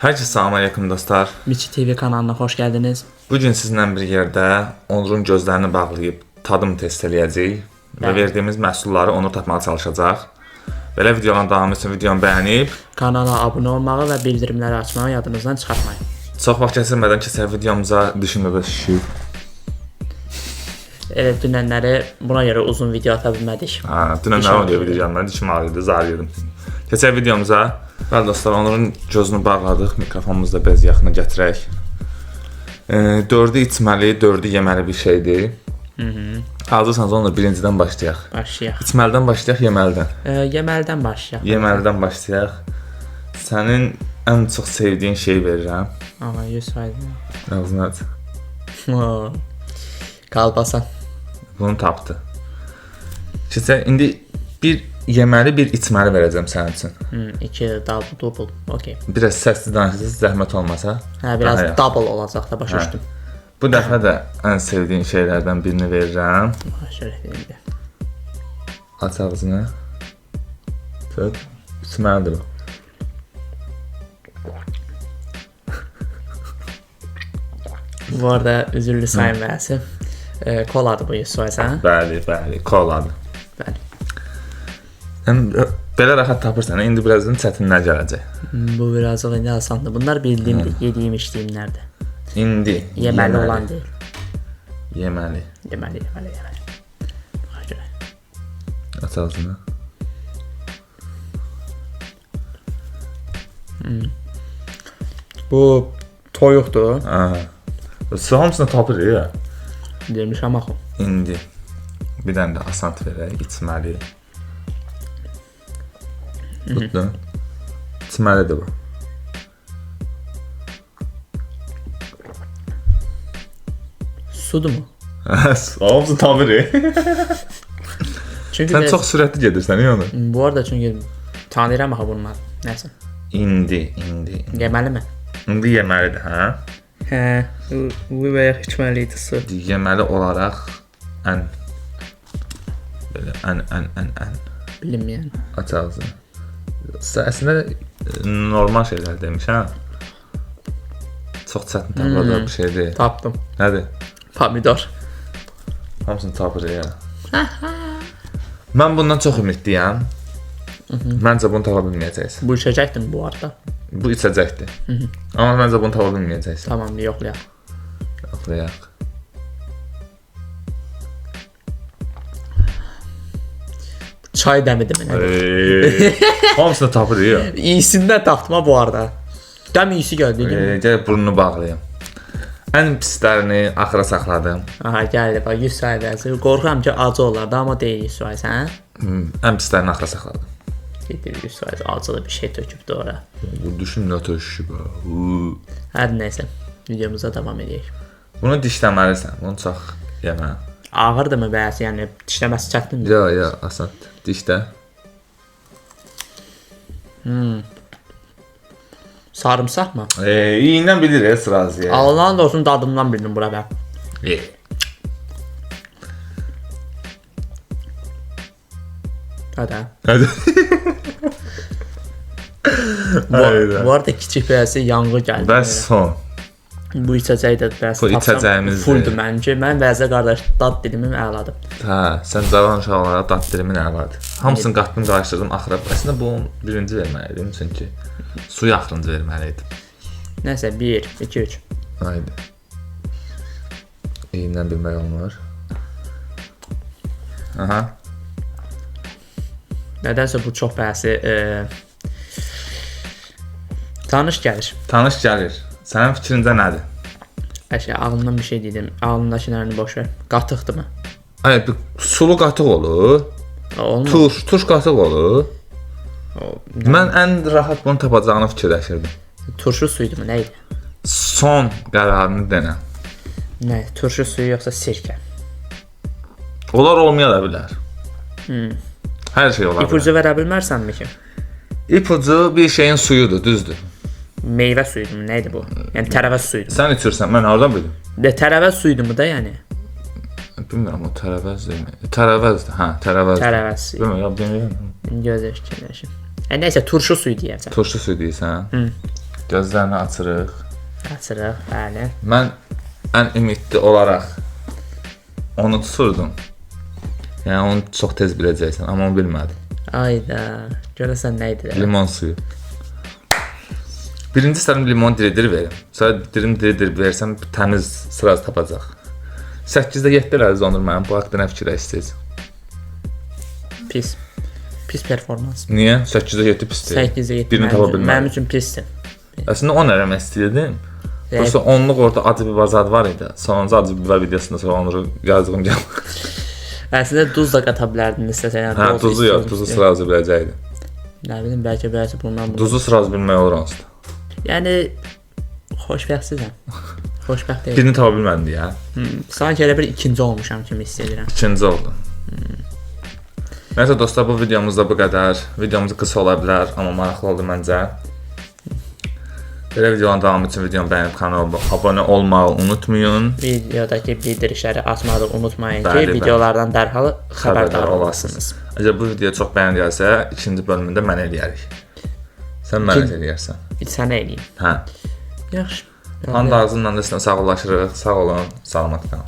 Herkese salam aleyküm dostlar. Miçi TV kanalına hoş geldiniz. Bugün sizinlə bir yerdə Onurun gözlərini bağlayıb tadım test eləyəcəyik və Bəli. verdiyimiz məhsulları Onur tapmağa çalışacaq. Belə videonun davamı üçün videonu bəyənib, Kanala abunə olmağı və bildirimləri açmağı yadınızdan çıxartmayın. çox vaxt keçirmədən keçək videomuza. Dişim də şişib. Elə dünənləri buna görə uzun video ata bilmədik. Ha, dünən nə oldu video gəlmədi, dişim ağrıydı, zar yedim. Keçək videomuza. Bəli dostlar, Onurun gözünü bağladıq, mikrofonumuzu da biraz yaxına gətirək. Dördü içməli, dördü yeməli bir şeydir. Hazırsanız Onur birincidən başlayaq. Başlayaq. İçməlidən başlayaq, yeməlidən. Yeməlidən başlayaq. Yeməlidən başlayaq. Sənin ən çox sevdiyin şeyi verirəm. Amma 100%. Ağzını aç. Kalbasa. Bunu tapdı. Keçək indi bir yeməli, bir içməli verəcəm sənin üçün. 2 double double. Okey. Biraz səssiz danışacağız, zəhmət olmasa. Hə, biraz Daha yaxşı. double olacaq da başa Hə. düşdüm. Bu dəfə də ən sevdiyin şeylərdən birini verirəm. Şöyle indi. Aç ağzını. Tut. İçməlidir bu. Bu arada üzürlü sayın bəsi. Koladır bu 100%, hə? Bəli, bəli, koladır. Bəli. Həm belə rahat tapırsan, indi birazdan çətinlər gələcək. Bu birazcıq indi asandır. Bunlar bildiyim, yediyim, içdiyimlərdir. İndi Yeməli olan deyil. Yeməli. Yeməli, yeməli, yeməli. Baxa görə. Aç ağzını. Bu toyuqdur. Aha. Su hamısını tapır ya. Demişəm axı. İndi bir dənə də asan verək, içməli. Tutdun. İçməlidir bu. Sudur mu? Hamısını tapır. Çünki Sən biraz- çox sürətli gedirsən, niyə onu? Bu arada çünki tanıyıram axı bunları. Nəsə. İndi, indi. Yeməlimi? İndi yeməlidir, hə? Hə, bu bayaq içməli idi su. Yeməli olaraq ən belə ən ən ən ən Bilinməyən. aç ağzını. Sən əslində normal şeylər demiş, hə? Çox çətin tapılacaq bir şey deyil. Tapdım. Nədir? Pomidor. Hamısını tapır ya. Mən bundan çox ümidliyəm. Məncə bunu tapa bilməyəcəksən. Bu içəcəkdim bu arada. Bu içəcəkdir. Amma məncə bunu tapa bilməyəcəksən. Tamam, yoxlayaq. Yoxlayaq. Çay dəmidir mi? Nədir? Hamısını tapır ya. İyisindən tapdım ha bu arada. Dəm iyisi gəldi. değil mi? Gəl burnunu bağlayım. Ən pislərini axıra saxladım. Aha, gəldi bax 100 sayəsi. Qorxuram ki, acı olar da, amma deyil 100%, hə? Ən pislərini axıra saxladım. Gedir 100% acılı bir şey tökübdü ora. Bu düşün nə töküşüb. Hər nəysə, videomuza davam edək. Bunu dişləməlisən. Bunu çox yemə. Ağırdırmı bəs, yəni dişləməsi çətindir? Yo, yo, asandır. Dişlə. Sarımsaq mı? İyindən bilir, sırazı. Allahın da olsun dadından bildim bura bə. Hə də. Hadi. Bu arada kiçik bəsi yanğı gəldi. Və son. Bu içəcək də bəs Bu içəcəyimizdir. Fulldur mənimki. Mən bəzə qardaş dad dilimim əladır. Hə, sən cavan uşaqlara dad dilimin əladır. Hamısını qatdım, qarışdırdım axıra. Əslində bunu birinci verməli idim, çünki suyu axırıncı verməli idim. Nəsə 1 2 3. Haydi. İyindən bilmək olmur. Aha. Nədənsə bu çox bəsi tanış gəlir. Tanış gəlir. Sənin fikrincə nədir? Əşi ağlımdan bir şey dedim. Ağlımdakılarını boş ver. Qatıqdır mı? Ay, bir sulu qatıq olur. Olmur. Turş, turş qatıq olur. O, Mən ən rahat bunu tapacağını fikirləşirdim. turşu suyudur mu? Nə idi? Son qərarını denə. Nə? Turşu suyu yoxsa sirkə? Olar olmaya da bilər. Hər şey ola bilər. İpucu verə bilmərsənmi ki? İpucu bir şeyin suyudur, düzdür. Meyvə suyudur mu? Nə idi bu? Yəni tərəvəz suyudur. Sən içirsən, mən hardan bilim? De tərəvəz suyudur mu da yəni? Bilmirəm o tərəvəzdirmi? Tərəvəzdir, hə, tərəvəzdir. Tərəvəz suyu. Bilmirəm, ya bilmirəm. Gözlə fikirləşim. Nəysə turşu suyu deyəcəm. Turşu suyu deyirsən? Gözlərini açırıq. Açırıq, bəli. Mən ən ümidli olaraq onu tuturdum. Yəni onu çox tez biləcəksən, amma onu bilmədim. Ayda, görəsən nə idi? Limon suyu. Birinci istədim limon diridir verim. Sonra dirim diridir versəm təmiz sıraz tapacaq. 8-də 7 elədi Onur mənim. Bu haqqda nə fikirləşirsiniz? Pis. Pis performans. Niyə? 8-də 7 pis deyil. 8-ə 7 Birini mənim tapa üçün, bilmədim. mənim üçün pisdir. Əslində 10 eləmək istəyirdim. Prosta onluq orada acı biber zad var idi. Sonuncu acı biber videosunda sonra Onuru yazdığım gəldi. Əslində duz da qata bilərdin istəsən. Yəni Hə, duz duzu yox, istiyorsun. duzu sırazı biləcəkdim. Nə bilim, bəlkə bundan bunu. Duzu sırazı bilmək olur onsuz da. Yəni xoşbəxtsizəm. Xoşbəxt deyiləm. Birini tapa bilmədim deyə. Sanki elə bir ikinci olmuşam kimi hiss edirəm. İkinci oldu. Nəysə dostlar, bu videomuz da bu qədər. Videomuz qısa ola bilər, amma maraqlı oldu məncə. Belə videoların davamı üçün videomu bəyənib kanala abunə olmağı unutmayın. Videodakı bildirişləri açmağı unutmayın ki, Bəli, bəli. videolardan dərhal Xəbərdar xəbərdar olasınız. Əgər bu video çox bəyəni gəlsə, ikinci bölümündə mən eləyərik. Sən mənə eləyərsən. Sənə eləyim. Hə. Yaxşı. And ağzından da sizlə sağollaşırıq. Sağ olun, salamat qalın.